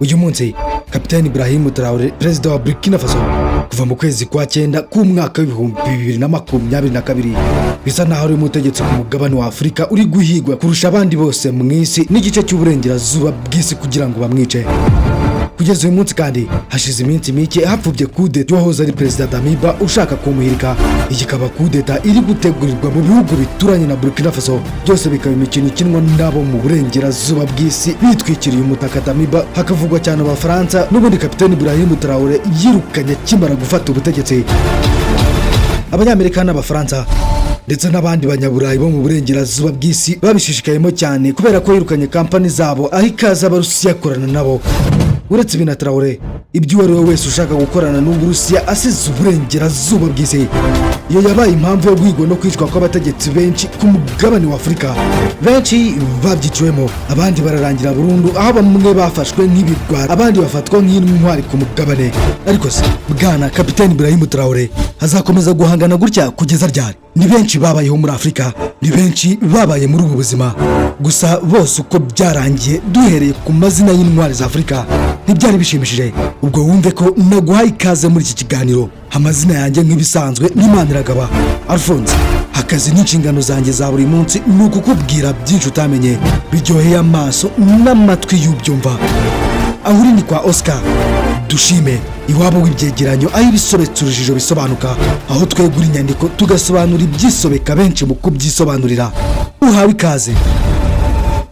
Uyu munsi Kapitani Ibrahim Traore, perezida wa Burkina Faso kuva mu kwezi kwa cyenda k'umwaka w'2022, bisa naho ari umutegetsi ku mugabane wa Afurika uri guhigwa kurusha abandi bose mu isi n'igice cy'uburengerazuba bw'isi kugira ngo bamwice. Kugeza uyu munsi kandi hashize iminsi mike hapfubye kudeta y'uwahoze ari perezida Damiba ushaka kumuhirika. Iyi ikaba kudeta iri gutegurirwa mu bihugu bituranye na Burkina Faso, byose bikaba imikino ikinwa n'abo mu burengerazuba bw'isi bitwikiriye umutaka Damiba, hakavugwa cyane Abafaransa n'ubundi Kapiteni Ibrahim Traore yirukanye akimara gufata ubutegetsi. Abanyamerika n'Abafaransa ndetse n'abandi banyaburayi bo mu burengerazuba bw'isi babishishikayemo cyane kubera ko yirukanye kampani zabo, aho ikaze Abarusiya akorana nabo. Uretse ibi na Traore, ibyo uwo ari we wese ushaka gukorana n'Uburusiya asize uburengerazuba bw'isi. Iyo yabaye impamvu yo guhigwa no kwicwa kw'abategetsi benshi ku mugabane wa Afurika. Benshi babyiciwemo, abandi bararangira burundu, aho bamwe bafashwe nk'ibigwari, abandi bafatwa nk'intwari ku mugabane. Ariko se bwana Kapiteni Ibrahim Traore azakomeza guhangana gutya kugeza ryari? Ni benshi babayeho muri Afurika, ni benshi babaye muri ubu buzima, gusa bose uko byarangiye, duhereye ku mazina y'intwari za Afurika, ntibyari bishimishije. Ubwo wumve ko naguhaye ikaze muri iki kiganiro. Amazina yanjye nk'ibisanzwe n'Imaniragaba Alphonse. Akazi n'inshingano zanjye za buri munsi ni ukukubwira byinshi utamenye, biryoheye amaso n'amatwi y'ubyumva. Aho uri ni kwa Oscar Dushime, iwabo w'ibyegeranyo, aho ibisobetse urujijo bisobanuka, aho twegura inyandiko tugasobanura ibyisobeka benshi mu kubyisobanurira. Uhawe ikaze.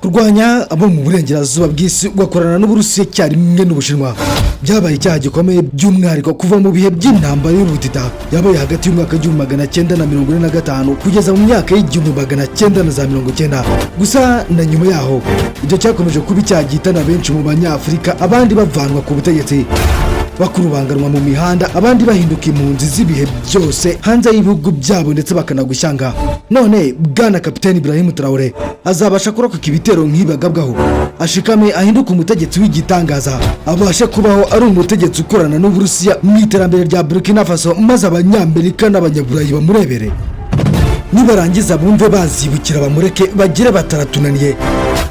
Kurwanya abo mu burengerazuba bw'isi ugakorana n'Uburusiya icyarimwe n'Ubushinwa byabaye icyaha gikomeye, by'umwihariko kuva mu bihe by'intambara y'ubutita yabaye hagati y'umwaka w'1945 kugeza mu myaka y'1990. Gusa na nyuma yaho ibyo cyakomeje kuba icyaha gihitana benshi mu Banyafurika, abandi bavanwa ku butegetsi, bakurubanganwa mu mihanda, abandi bahinduka impunzi z'ibihe byose hanze y'ibihugu byabo, ndetse bakanagwa ishyanga. None bwana Kapiteni Ibrahim Traore azabasha kurokoka ibitero nk'ibagabwaho, ashikame, ahinduke umutegetsi w'igitangaza, abashe kubaho ari umutegetsi ukorana n'Uburusiya mu iterambere rya Burkina Faso, maze Abanyamerika n'Abanyaburayi bamurebere, nibarangiza bumve bazibukira bamureke, bagire bataratunaniye?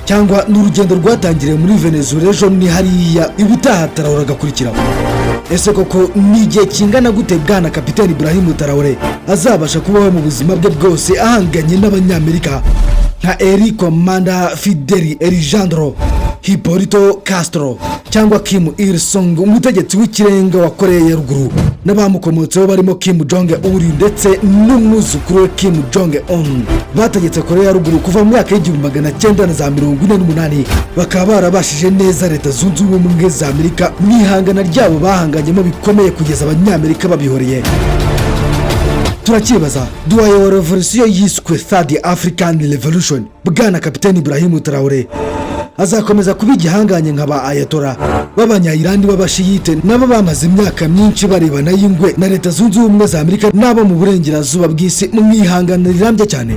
Cyangwa n'urugendo rwatangiriye muri Venezuela ejo ni hariya, ibutaha Traore agakurikiraho? Ese koko ni igihe kingana gute bwana Kapiteni Ibrahim Traore azabasha kubaho mu buzima bwe bwose ahanganye n'Abanyamerika nka Eri Komanda Fidel Alejandro Hipolito Castro cyangwa Kim Il Sung, umutegetsi w'ikirenga wa Korea ya Ruguru, n'abamukomotseho barimo Kim Jong Il ndetse n'umwuzukuru we Kim Jong Un, bategetse Korea ya Ruguru kuva mu myaka y'1948, bakaba barabashije neza Leta Zunze Ubumwe za Amerika mu ihangana ryabo bahanganyemo bikomeye kugeza Abanyamerika babihoreye? Turakibaza, duwaye wa revolusiyo yiswe Third African Revolution, bwana Kapiteni Ibrahim Traore, azakomeza kuba igihanganye nka ba Ayatollah b'Abanyayirani b'Abashiyite, nabo bamaze imyaka myinshi barebana y'ingwe na Leta Zunze Ubumwe za Amerika n'abo mu burengerazuba bw'isi mu ihangana rirambye cyane?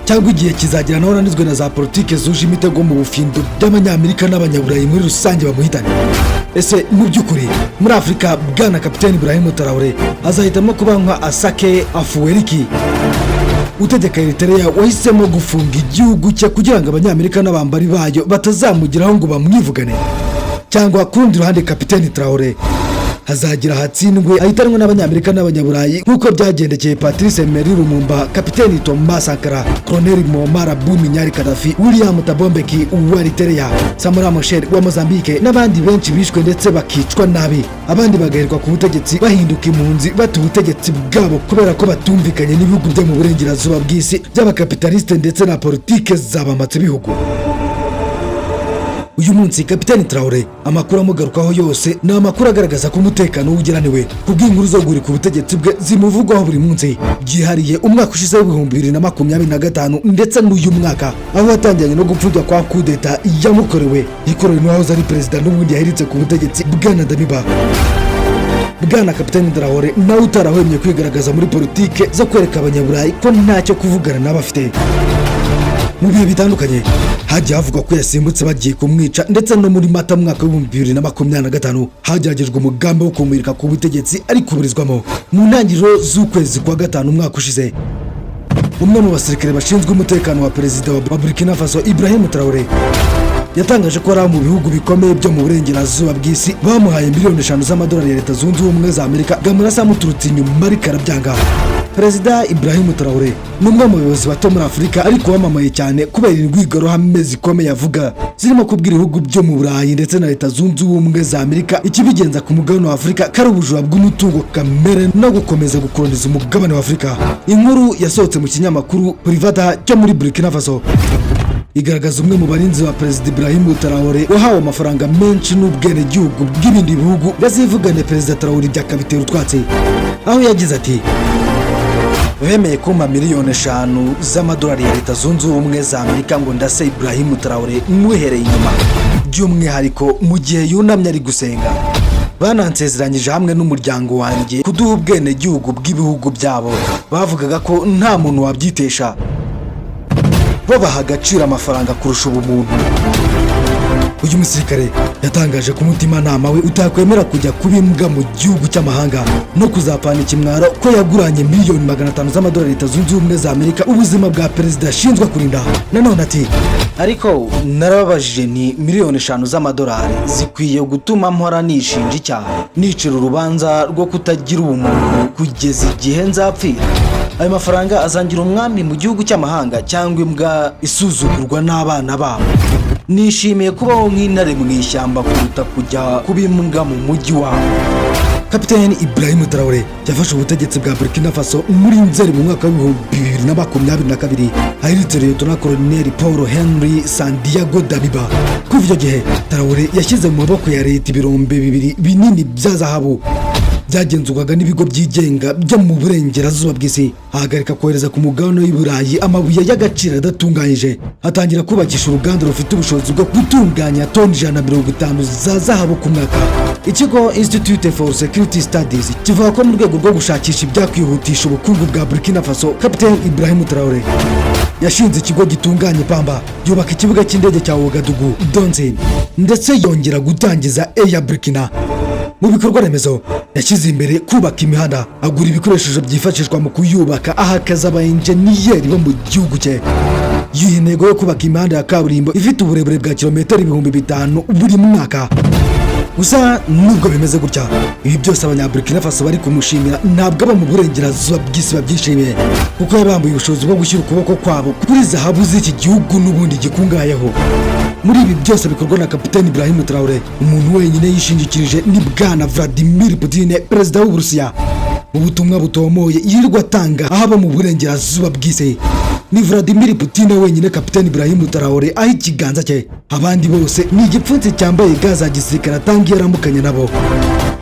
Cyangwa igihe kizagera naho ananizwe na za politike zuje imitego mu bufindo by'Abanyamerika n'Abanyaburayi muri rusange bamuhitane? Ese mu by'ukuri muri Afurika bwana Kapiteni Ibrahim Traore azahitamo kuba nka Isaias Afwerki utegeka Eritrea, wahisemo gufunga igihugu cye kugira ngo Abanyamerika n'abambari bayo batazamugeraho ngo bamwivugane? Cyangwa ku rundi ruhande Kapiteni Traore hazagira hatsindwe, ahitanwe n'Abanyamerika n'Abanyaburayi, nk'uko byagendekeye Patrice Emery Lumumba, Kapiteni Thomas Sankara, Colonel Muammar Bouminyari Gaddafi, William Thabo Mbeki wa Eritrea, Samora Machel wa Mozambique n'abandi benshi bishwe ndetse bakicwa nabi, abandi bagaherwa ku butegetsi, bahinduka impunzi, bata ubutegetsi bwabo kubera ko batumvikanye n'ibihugu byo mu burengerazuba bw'isi by'abakapitalisite ndetse na politike zabamatse ibihugu? Uyu munsi Kapitani Traore, amakuru amugarukaho yose ni amakuru agaragaza ko umutekano ugeraniwe kubw'inkuru zo guhirika ubutegetsi bwe zimuvugwaho buri munsi, byihariye umwaka ushize w'2025 ndetse n'uyu mwaka, aho watangiranye no gupfubya kwa kudeta yamukorewe, ikorewe n'uwahoze ari perezida n'ubundi yahiritse ku butegetsi, bwana Damiba. Bwana Kapitani Traore nawe utarahwemye kwigaragaza muri politike zo kwereka Abanyaburayi ko ntacyo kuvugana n'abafite, mu bihe bitandukanye hagiye havugwa ko yasimbutse bagiye kumwica, ndetse no muri Mata mu mwaka w'2025 hageragejwe umugambi wo kumurika ku butegetsi ariko uburizwamo. Mu ntangiriro z'ukwezi kwa gatanu umwaka ushize, umwe mu basirikare bashinzwe umutekano wa perezida wa Burkina Faso Ibrahim Traore Yatangaje ko ari abo mu bihugu bikomeye byo mu burengerazuba bw'isi bamuhaye miliyoni 5 z'amadolari ya Leta Zunze Ubumwe za Amerika ngo amurase amuturutse inyuma, ariko arabyanga. Perezida Ibrahim Traore ni umwe mu bayobozi bato muri Afurika, ariko wamamaye cyane kubera imbwirwaruhame zikomeye avuga, zirimo kubwira ibihugu byo mu Burayi ndetse na Leta Zunze Ubumwe za Amerika ikibigenza ku mugabane wa Afurika ko ari ubujura bw'umutungo kamere no gukomeza gukoloniza umugabane wa Afurika. Inkuru yasohotse mu kinyamakuru Privata cyo muri Burkina Faso igaragaza umwe mu barinzi ba Perezida Ibrahim Traore wahawe amafaranga menshi n'ubwenegihugu bw'ibindi bihugu ngo azivugane Perezida Traore, byakabitera utwatsi, aho yagize ati: "Bemeye kumpa miliyoni 5 z'amadolari ya Leta Zunze Ubumwe za Amerika ngo ndase Ibrahim Traore muhereye inyuma, by'umwihariko mu gihe yunamye ari gusenga. Banansezeranyije hamwe n'umuryango wanjye kuduha ubwenegihugu bw'ibihugu byabo. Bavugaga ko nta muntu wabyitesha. Bo baha agaciro amafaranga kurusha ubumuntu." Uyu musirikare yatangaje ko umutimanama we utakwemera kujya kuba imbwa mu gihugu cy'amahanga no kuzapfana ikimwaro ko yaguranye miliyoni 500 z'amadolari Leta Zunze Ubumwe za Amerika ubuzima bwa perezida ashinzwe kurinda. Nanone ati: "Ariko narababajije ni miliyoni 5 z'amadolari zikwiye gutuma mpora nishinja icyaha, nicira urubanza rwo kutagira ubumuntu kugeza igihe nzapfira? Ayo mafaranga azangira umwami mu gihugu cy'amahanga cyangwa imbwa isuzugurwa n'abana babo? Nishimiye kubaho nk'intare mu ishyamba kuruta kujya kuba imbwa mu mujyi wabo." Kapiteni Ibrahim Traore yafashe ubutegetsi bwa Burkina Faso muri Nzeri mu mwaka wa 2022, ahiritse Liyetona Koloneli Paul Henry Sandaogo Damiba. Kuva icyo gihe, Traore yashyize mu maboko ya leta ibirombe bibiri binini bya zahabu byagenzurwaga n'ibigo byigenga byo mu burengerazuba bw'isi, ahagarika kohereza ku mugabane w'i Burayi amabuye y'agaciro adatunganyije, atangira kubakisha uruganda rufite ubushobozi bwo gutunganya toni 150 za zahabu ku mwaka. Ikigo Institute for Security Studies kivuga ko mu rwego rwo gushakisha ibyakwihutisha ubukungu bwa Burkina Faso, Kapiteni Ibrahim Traore yashinze ikigo gitunganya ipamba, yubaka ikibuga cy'indege cya Ouagadougou Donsin, ndetse yongera gutangiza Air Burkina. Mu bikorwa remezo yashyize imbere kubaka imihanda, agura ibikoresho byifashishwa mu kuyubaka, aha akazi aba enjeniyeri bo mu gihugu cye. Yiha intego yo kubaka imihanda ya kaburimbo ifite uburebure bwa kilometero 5000 buri mwaka. Gusa nubwo bimeze gutya, ibi byose Abanyaburkina Faso bari kumushimira, ntabwo abo mu burengerazuba bw'isi babyishimiye, kuko yabambuye ubushobozi bwo gushyira ukuboko kwabo kuri zahabu z'iki gihugu n'ubundi gikungahayeho. Muri ibi byose bikorwa na Kapiteni Ibrahim Traore, umuntu wenyine yishingikirije ni Bwana Vladimir Putin, perezida w'Uburusiya. Mu butumwa butomoye yirirwa atanga aho aba mu burengerazuba bw'isi, ni Vladimir Putin wenyine Kapiteni Ibrahim Traore aho ikiganza cye. Abandi bose ni igipfunsi cyambaye ga za gisirikare atanga iyo aramukanya nabo.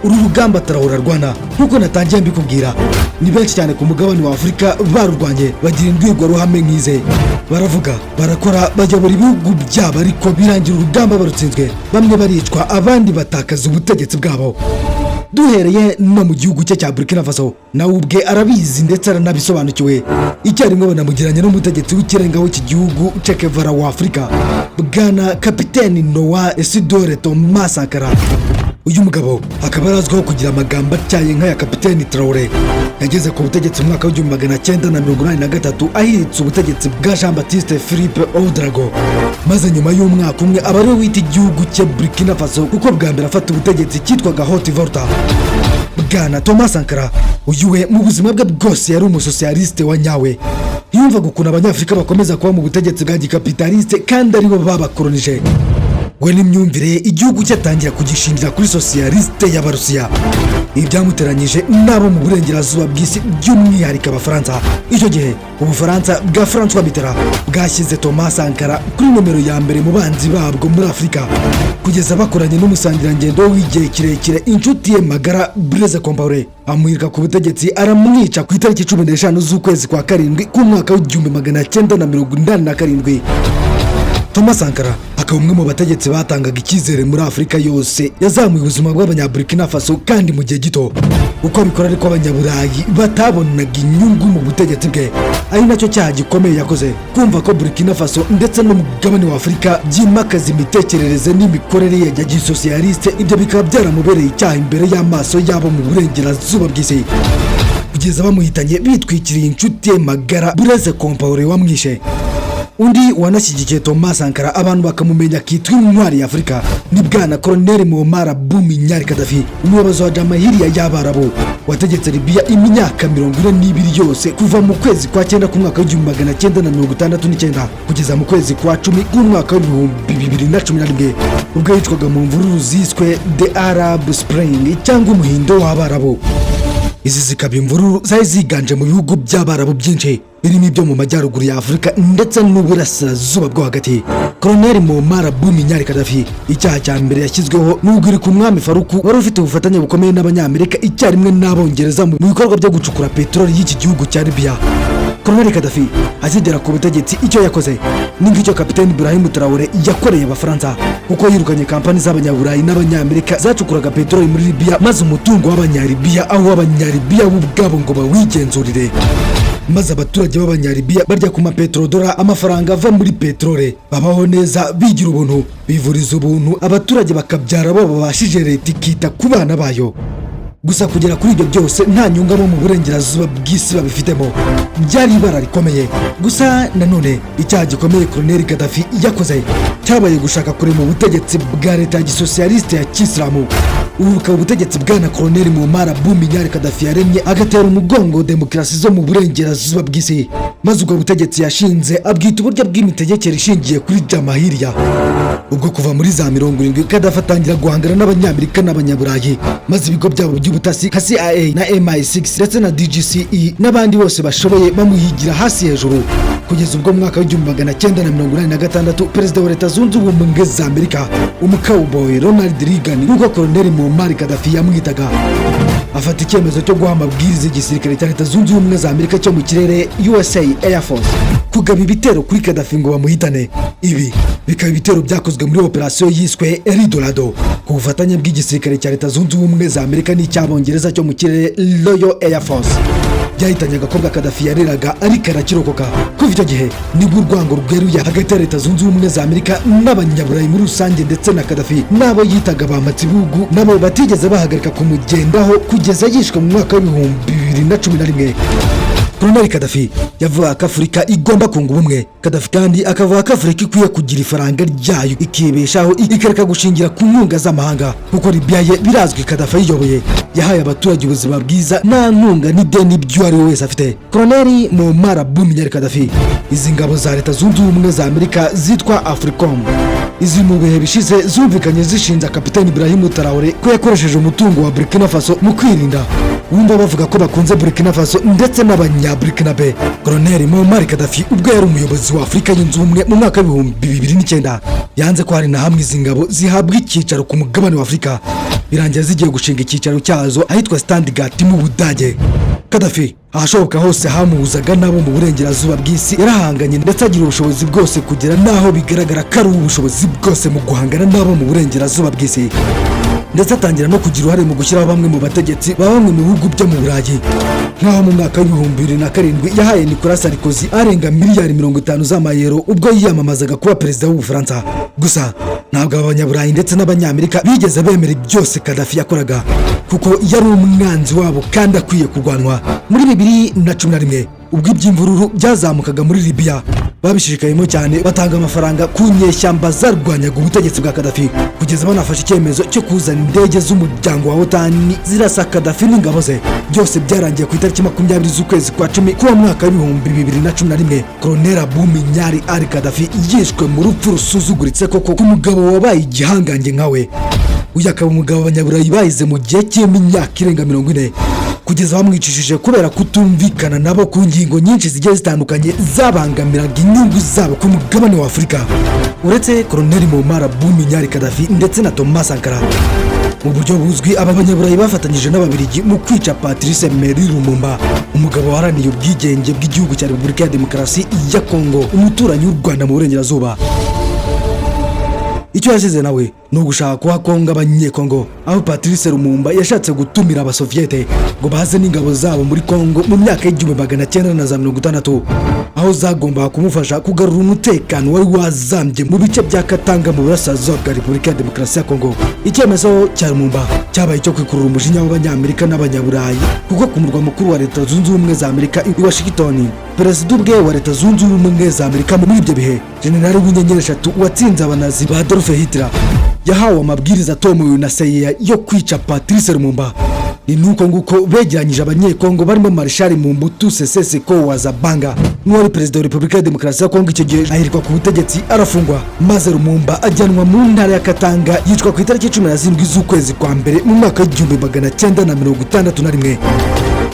Uru rugamba Traore arwana, nk'uko natangiye mbikubwira, ni benshi cyane ku mugabane wa Afurika barurwanye, bagira imbwirwaruhame nk'ize, baravuga, barakora, bayobora ibihugu byabo, ariko birangira urugamba barutsinzwe, bamwe baricwa, abandi batakaza ubutegetsi bwabo. Duhereye no mu gihugu cye cya Burkina Faso, nawe ubwe arabizi ndetse aranabisobanukiwe. Icyarimwe banamugiranye n'umutegetsi w'ikirenga w'iki gihugu, Che Guevara wa Afurika, Bwana Kapiteni Noah Isidore Thomas Sankara. Uyu mugabo akaba arazwiho kugira amagambo atyaye nk'aya Kapiteni Traore. Yageze ku butegetsi mu mwaka wa 1983, ahiritse ubutegetsi bwa Jean Baptiste Philippe Ouedraogo, maze nyuma y'umwaka umwe aba ariwe wita igihugu cye Burkina Faso, kuko bwa mbere afata ubutegetsi cyitwaga Haute Volta. Bwana Thomas Sankara uyu we mu buzima bwe bwose yari umusosiyaliste wa nyawe. Ntiyumvaga ukuntu Abanyafurika bakomeza kuba mu butegetsi bwa gikapitaliste kandi aribo babakoronije. We n'imyumvire ye, igihugu cye atangira kugishingira kuri sosiyaliste y'Abarusiya. Ibi byamuteranyije n'abo mu burengerazuba bw'isi, by'umwihariko Abafaransa. Icyo gihe Ubufaransa bwa Francois Mitterrand bwashyize Thomas Sankara kuri nomero ya mbere mu banzi babwo muri Afurika, kugeza bakoranye n'umusangirangendo w'igihe kirekire, inshuti ye magara Blaise Compaoré, amuhirika ku butegetsi, aramwica ku itariki 15 z'ukwezi kwa karindwi k'umwaka wa 1987. Thomas Sankara akaba umwe mu bategetsi batangaga icyizere muri Afurika yose. Yazamuye ubuzima bw'Abanyaburkina Faso kandi mu gihe gito. Uko abikora ariko, Abanyaburayi batabonaga inyungu mu butegetsi bwe, ari nacyo cyaha gikomeye yakoze. Kumva ko Burkina Faso ndetse n'umugabane wa Afurika byimakaza imitekerereze n'imikorere ya gisosiyaliste, ibyo bikaba byaramubereye icyaha imbere y'amaso yabo mu burengerazuba bw'isi, kugeza bamuhitanye bitwikiriye inshuti ye magara Blaise Compaoré wamwishe. Undi wanashyigikiye Thomas Sankara, abantu bakamumenya akitwa intwari ya Afurika, ni bwana Colonel Muammar Munyari Gaddafi, umuyobozi wa Jamahiriya y'Abarabu, wategetse Libya imyaka 42 yose, kuva mu kwezi kwa cyenda k'umwaka w'1969 kugeza mu kwezi kwa 10 k'umwaka w'2011, ubwo yicwaga mu mvururu ziswe The Arab Spring cyangwa Umuhindo w'Abarabu. Izi zikaba imvururu zari ziganje mu bihugu by'Abarabu byinshi, birimo ibyo mu majyaruguru ya Afurika ndetse n'uburasirazuba bwo hagati. Koloneli Muammar Munyari Gaddafi, icyaha cya mbere yashyizweho ni uguhirika umwami Faruku, wari ufite ubufatanye bukomeye n'Abanyamerika icyarimwe n'Abongereza mu bikorwa byo gucukura peteroli y'iki gihugu cya Libya. Koloneli Gaddafi akigera ku butegetsi, icyo yakoze ni nk'icyo Kapiteni Ibrahim Traore yakoreye Abafaransa, kuko yirukanye kampani z'Abanyaburayi n'Abanyamerika zacukuraga peteroli muri Libya, maze umutungo w'Abanyalibiya aho Abanyalibiya bo ubwabo ngo bawigenzurire, maze abaturage b'Abanyalibiya barya ku mapetrodora, amafaranga ava muri peteroli, babaho neza, bigira ubuntu, bivuriza ubuntu, abaturage bakabyara bo babashije, leta ikita ku bana bayo. Gusa kugera kuri ibyo byose nta nyungu abo mu burengerazuba bw'isi babifitemo, byari ibara rikomeye. Gusa nanone icyaha gikomeye Koloneli Gaddafi yakoze cyabaye gushaka kurema ubutegetsi bwa leta ya gisosiyalisite ya kisilamu. Ubu bukaba ubutegetsi bwana Koloneli Muammar Munyari Gaddafi yaremye, agatera umugongo demokarasi zo mu burengerazuba bw'isi, maze ubwo butegetsi yashinze abwita uburyo bw'imitegekere ishingiye kuri Jamahiriya. Ubwo kuva muri za 70, Gaddafi atangira guhangana n'Abanyamerika n'Abanyaburayi, maze ibigo byabo by'ubutasi nka CIA na MI6 ndetse na DGSE n'abandi bose bashoboye bamuhigira hasi hejuru, kugeza ubwo mu mwaka w'1986 perezida wa Leta Zunze Ubumwe za Amerika, umukawuboyi Ronald Reagan, nk'uko Koloneli Muammar Gaddafi yamwitaga, afata icyemezo cyo guha amabwiriza igisirikare cya Leta Zunze Ubumwe za Amerika cyo mu kirere, USA Air Force, kugaba ibitero kuri Gaddafi ngo bamuhitane. Ibi bikaba ibitero byakozwe muri operasiyo yiswe Eldorado, ku bufatanye bw'igisirikare cya Leta Zunze Ubumwe za Amerika n'icy'Abongereza cyo mu kirere, Royal Air Force. Byahitanye agakobwa Kadafi yareraga, ariko arakirokoka. Kuva icyo gihe nibwo urwango rweruye hagati ya Leta Zunze Ubumwe za Amerika n'Abanyaburayi muri rusange ndetse na Kadafi n'abo yitaga ba mpatsibihugu, nabo batigeze bahagarika kumugendaho kugeza yishwe mu mwaka w'2011. Koloneli Kadafi yavuga ko Afurika igomba kunga ubumwe. Kadafi kandi akavuga ko Afurika ikwiye kugira ifaranga ryayo, ikibeshaho, ikareka gushingira ku nkunga z'amahanga, kuko Libya ye birazwi, Kadafi ayiyoboye yahaye abaturage ubuzima bwiza, nta nkunga n'ideni by'uwo ari we wese afite. Koloneli Muammar Munyari Kadafi, izi ngabo za Leta Zunze Ubumwe za Amerika zitwa AFRICOM, izi mu bihe bishize zumvikanye zishinja Kapitani Ibrahim Traore ko yakoresheje umutungo wa Burkina Faso mu kwirinda. Wumva bavuga ko bakunze Burkina Faso ndetse n'Abanyaburkinabe. Koloneli Muammar Gaddafi, ubwo yari umuyobozi wa Afurika Yunze Ubumwe mu mwaka w'2009, yanze ko hari na hamwe izi ngabo zihabwa icyicaro ku mugabane wa Afurika, birangira zigiye gushinga icyicaro cyazo ahitwa Stuttgart mu Budage. Gaddafi ahashoboka hose hamuhuzaga n'abo mu burengerazuba bw'isi yarahanganye, ndetse agira ubushobozi bwose, kugera n'aho bigaragara ko ari ubushobozi bwose mu guhangana n'abo mu burengerazuba bw'isi, ndetse atangira no kugira uruhare mu gushyiraho bamwe mu bategetsi ba bamwe mu bihugu byo mu Burayi, nk'aho mu mwaka w'2007 yahaye Nicolas Sarkozy arenga miliyari 50 z'amayero ubwo yiyamamazaga kuba perezida w'Ubufaransa. Gusa ntabwo aba Banyaburayi ndetse n'Abanyamerika bigeze bemera byose Kadafi yakoraga, kuko yari umwanzi wabo kandi akwiye kurwanwa. Muri 2011, ubwo iby'imvururu byazamukaga muri Libiya, babishishikayemo cyane, batanga amafaranga ku nyeshyamba zarwanyaga ubutegetsi bwa Kadafi, kugeza banafashe icyemezo cyo kuzana indege z'umuryango wa OTAN zirasa Kadafi n'ingabo ze. Byose byarangiye ku itariki 20 z'ukwezi kwa 10 k'uwo mwaka w'2011, Koloneli Abu Minyari Ali Kadafi yishwe mu rupfu rusuzuguritse koko ku mugabo wabaye igihangange nkawe. Uyu akaba umugabo Abanyaburayi bahize mu gihe cy'imyaka irenga 40, kugeza bamwicishije kubera kutumvikana nabo ku ngingo nyinshi zigiye zitandukanye zabangamiraga inyungu zabo ku mugabane wa Afurika. Uretse Koloneli Muammar Munyari Kadafi ndetse na Thomas Sankara, mu buryo buzwi aba Banyaburayi bafatanyije n'Ababiligi mu kwica Patrice Emery Lumumba, umugabo waharaniye ubwigenge bw'igihugu cya Repubulika ya Demokarasi ya Kongo, umuturanyi w'u Rwanda mu burengerazuba. Icyo yasize nawe Ni ugushaka kuha Kongo Abanyekongo, aho Patrice Lumumba yashatse gutumira Abasoviyete ngo baze n'ingabo zabo muri Kongo mu myaka y'1960, aho zagombaga kumufasha kugarura umutekano wari wazambye mu bice bya Katanga mu burasirazuba bwa Repubulika ya Demokarasi ya Kongo. Icyemezo cya Lumumba cyabaye icyo kwikurura umujinya w'Abanyamerika n'Abanyaburayi, kuko ku murwa mukuru wa Leta Zunze Ubumwe za Amerika i Washington, perezida ubwe wa Leta Zunze Ubumwe za Amerika muri ibyo bihe, generali w'inyenyeri eshatu watsinze Abanazi ba Adolf Hitler, yahawe amabwiriza atomowe na CIA yo kwica Patrice Lumumba. Ni nuko nguko begeranyije Abanyekongo barimo Marshal Mobutu Sese Seko wa Zabanga, n'uwari perezida wa Repubulika ya Demokarasi ya Kongo icyo gihe, ahirikwa ku butegetsi, arafungwa, maze Lumumba ajyanwa mu ntara ya Katanga, yicwa ku itariki 17 z'ukwezi kwa mbere mu mwaka w'1961.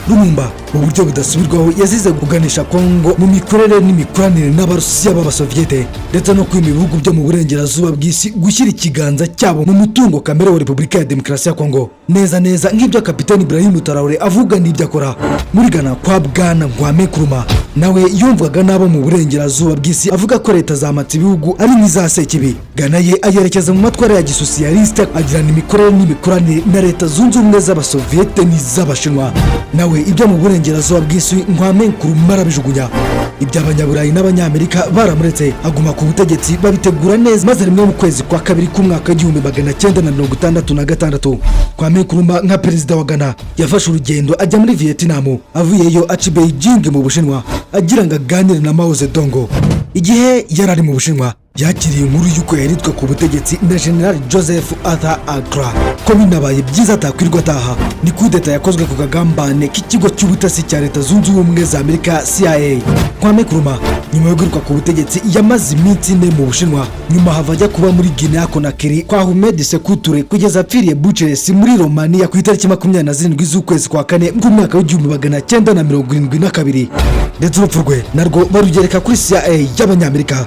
Lumumba mu buryo budasubirwaho yazize kuganisha Kongo mu mikorere n'imikoranire n'Abarusiya b'Abasoviyete, ndetse no kwima ibihugu byo mu burengerazuba bw'isi gushyira ikiganza cyabo mu mutungo kamere wa Repubulika ya Demokarasi ya Kongo. Neza neza nk'ibyo Kapitani Ibrahim Traoré avuga n'ibyo akora. Muri Ghana kwa Bwana Kwame Nkrumah, nawe yumvwaga n'abo mu burengerazuba bw'isi avuga ko leta zamatse ibihugu ari nk'iza Sekibi. Ghana ye ayerekeza mu matwara ya gisosiyalisite, agirana imikorere n'imikoranire na Leta Zunze Ubumwe z'Abasoviyete n'iz'Abashinwa. Nawe ibyo mu burengerazuba bw'isi Kwame Nkrumah arabijugunya. Iby'Abanyaburayi n'Abanyamerika baramuretse aguma ku butegetsi, babitegura neza, maze rimwe mu kwezi kwa kabiri k'umwaka w'1966, Kwame Nkrumah nka perezida wa Ghana yafashe urugendo ajya muri Vietnam, avuyeyo aca i Beijing mu Bushinwa, agira ngo aganire na Mao Zedong. Igihe yari ari mu Bushinwa, yakiriye inkuru y'uko yaritwe ku butegetsi na General Joseph Arthur Agra, ko binabaye byiza atakwirwa ataha. Ni kudeta yakozwe ku kagambane k'ikigo cy'ubutasi cya Leta Zunze Ubumwe za Amerika, CIA. Kwame Nkrumah nyuma yo guhirikwa ku butegetsi yamaze iminsi 4 mu Bushinwa, nyuma hava ajya kuba muri Guinea Conakry kwa Ahmed Sékou Touré, kugeza apfiriye Bucharest muri Romania ku itariki 27 z'ukwezi kwa kane bw'umwaka w'1972. Ndetse urupfu rwe narwo barugereka kuri CIA y'Abanyamerika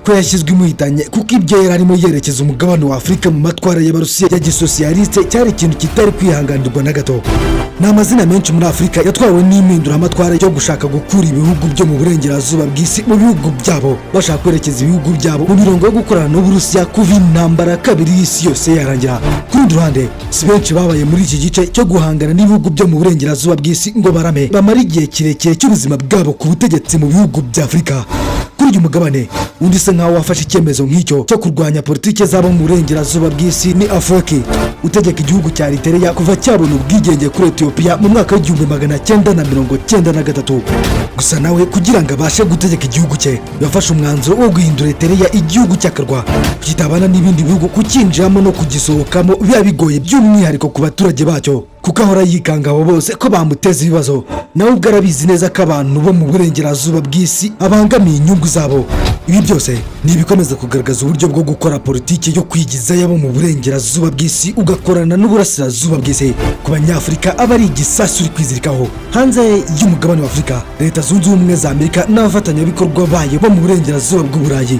ko yashyizwe imuhitanye, kuko ibyo yari arimo yerekeza umugabane wa Afurika mu matwara y'Abarusiya ya gisosiyaliste cyari ikintu kitari kwihanganirwa na gato. Ni amazina menshi muri Afurika yatwawe n'impinduramatwara yo gushaka gukura ibihugu byo mu burengerazuba bw'isi mu bihugu byabo, bashaka kwerekeza ibihugu byabo mu mirongo yo gukorana n'Uburusiya kuva intambara ya kabiri y'isi yose yarangira. Ku rundi ruhande, si benshi babaye muri iki gice cyo guhangana n'ibihugu byo mu burengerazuba bw'isi ngo barame, bamara igihe kirekire cy'ubuzima bwabo ku butegetsi mu bihugu bya Afurika. Kuri uyu mugabane, undi usa nkaho wafashe icyemezo nk'icyo cyo kurwanya politiki z'abo mu burengerazuba bw'isi ni Afwerki, utegeka igihugu cya Eritrea kuva cyabona ubwigenge kuri Etiyopiya mu mwaka w'1993. Gusa nawe kugira ngo abashe gutegeka igihugu cye, yafashe umwanzuro wo guhindura Eritrea igihugu cy'akarwa kitabana n'ibindi bihugu, kucyinjiramo no kugisohokamo biba bigoye, by'umwihariko ku baturage bacyo, kuko ahora yikanga abo bose ko bamuteza ibibazo. Nawe ubwo arabizi neza ko abantu bo mu burengerazuba bw'isi abangamiye inyungu zabo. Ibi byose ni ibikomeza kugaragaza uburyo bwo gukora politiki yo kwigizayo abo mu burengerazuba bw'isi, ugakorana n'uburasirazuba bw'isi. Ku Banyafurika aba ari igisasu uri kwizirikaho. Hanze y'umugabane wa Afurika, Leta Zunze Ubumwe za Amerika n'abafatanyabikorwa bayo bo mu burengerazuba bw'Uburayi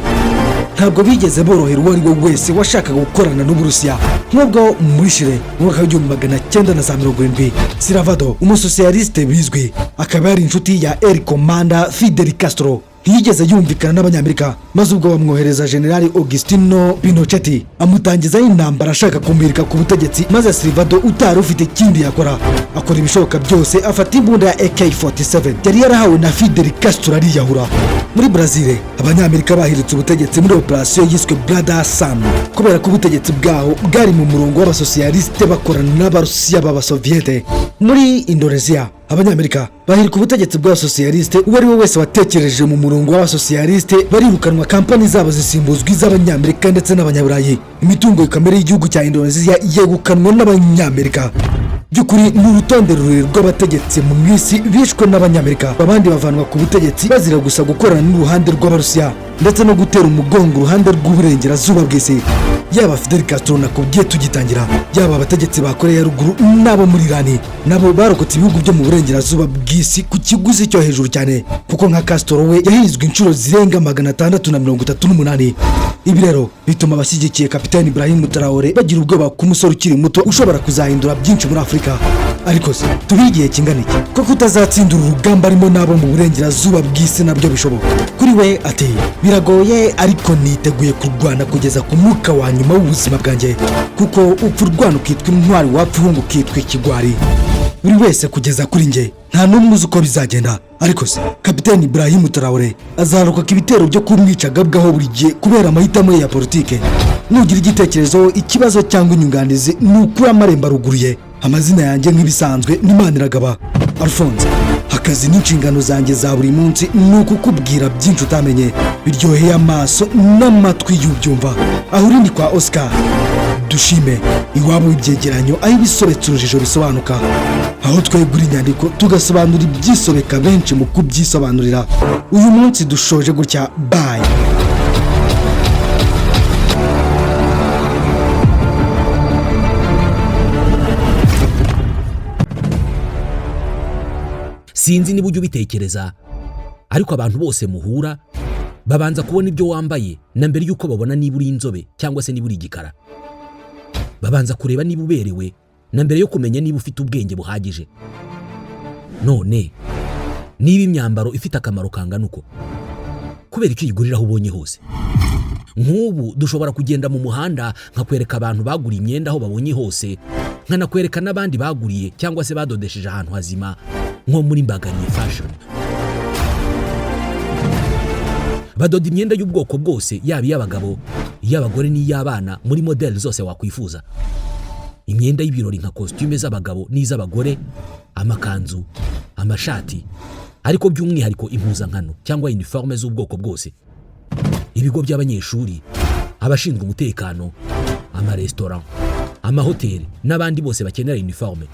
ntabwo bigeze borohera uwo ari we wese washakaga gukorana n'Uburusiya. Nk'ubwo muri Chile mu mwaka w'1970, Salvador, umusosiyalisite bizwi akaba yari inshuti ya El Comandante Fidel Castro, ntiyigeze yumvikana n'Abanyamerika, maze ubwo bamwohereza Generali Augustino Pinochet, amutangizaho intambara ashaka kumurika ku butegetsi, maze Salvador utari ufite ikindi yakora akora ibishoboka byose, afata imbunda ya AK-47 yari yarahawe na Fidel Castro, ariyahura. Muri Brazil, Abanyamerika bahiritse ubutegetsi muri operasiyo yiswe Brother Sun, kubera ko ubutegetsi bwaho bwari mu murongo w'abasosiyalisite bakorana n'Abarusiya b'Abasoviyete. Muri Indonesia, Abanyamerika bahirika ubutegetsi bw'abasosiyalisite, uwo ari we wese watekereje mu murongo w'abasosiyalisite barirukanwa, kampani zabo zisimbuzwa iz'Abanyamerika ndetse n'Abanyaburayi, imitungo kamere y'igihugu cya Indonesia yegukanwa n'Abanyamerika. By'ukuri ni urutonde rurerure rw'abategetsi mu isi bishwe n'Abanyamerika, abandi bavanwa ku butegetsi bazira gusa gukorana n'uruhande rw'Abarusiya ndetse no gutera umugongo uruhande rw'uburengerazuba bw'isi. Yaba Fidel Castro nakubwiye tugitangira, yaba abategetsi ba Korea ya Ruguru n'abo muri Irani, nabo barokotse ibihugu byo mu burengerazuba bw'isi ku kiguzi cyo hejuru cyane, kuko nka Castro we yahizwe inshuro zirenga 638. Ibi rero bituma abashyigikiye Kapiteni Ibrahim Traore bagira ubwoba ku musore ukiri muto ushobora kuzahindura byinshi muri Afurika. Ariko se tubihe igihe kingana iki ko kutazatsinda uru rugamba arimo n'abo mu burengerazuba bw'isi nabyo bishoboka? Kuri we ati: "Biragoye, ariko niteguye kurwana kugeza ku mwuka wa nyuma w'ubuzima bwanjye, kuko upfa urwana ukitwa intwari, wapfa uhunga ukitwa ikigwari." Buri wese kugeza kuri njye nta n'umwe uzi uko bizagenda. Ariko se Kapiteni Ibrahim Traore azarokoka ibitero byo kumwica agabwaho buri gihe kubera amahitamo ye ya politike? Nugira igitekerezo, ikibazo cyangwa inyunganizi, ni ukuri amarembo aruguruye. Amazina yanjye nk'ibisanzwe ni Maniragaba Alphonse. Akazi n'inshingano zanjye za buri munsi ni ukukubwira byinshi utamenye, biryoheye amaso n'amatwi y'ubyumva. Aho uri ni kwa Oscar Dushime, iwabo w'ibyegeranyo, aho ibisobetse urujijo bisobanuka, aho twegura inyandiko tugasobanura ibyisobeka benshi mu kubyisobanurira. Uyu munsi dushoje gutya. Bye. Sinzi niba ujya ubitekereza, ariko abantu bose muhura babanza kubona ibyo wambaye na mbere y'uko babona niba uri inzobe cyangwa se niba uri igikara. Babanza kureba niba uberewe na mbere yo kumenya niba ufite ubwenge buhagije. None niba imyambaro ifite akamaro kangana uko, kubera icyo uyigurira aho ubonye hose? Nk'ubu dushobora kugenda mu muhanda nkakwereka abantu baguriye imyenda aho babonye hose, nkanakwereka n'abandi baguriye cyangwa se badodesheje ahantu hazima, nko muri Mbagariye Fashion. Badoda imyenda y'ubwoko bwose, yaba iy'abagabo, iy'abagore n'iy'abana, muri modeli zose wakwifuza. Imyenda y'ibirori nka kositime z'abagabo n'iz'abagore, amakanzu, amashati, ariko by'umwihariko impuzankano cyangwa uniforme z'ubwoko bwose, ibigo by'abanyeshuri, abashinzwe umutekano, amaresitora, amahoteli n'abandi bose bakenera uniforme.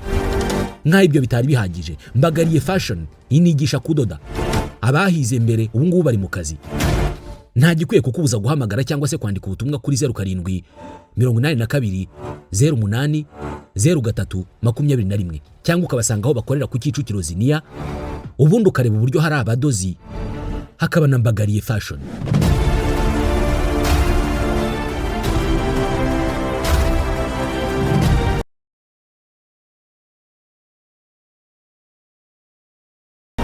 Nk'aho ibyo bitari bihagije, Mbagariye Fashion inigisha kudoda. Abahize mbere ubu ngubu bari mu kazi. Nta gikwiye kukubuza guhamagara cyangwa se kwandika ubutumwa kuri 0782 08 03 21, cyangwa ukabasanga aho bakorera ku Kicukiro Ziniya, ubundi ukareba uburyo hari abadozi hakaba na Mbagariye Fashion.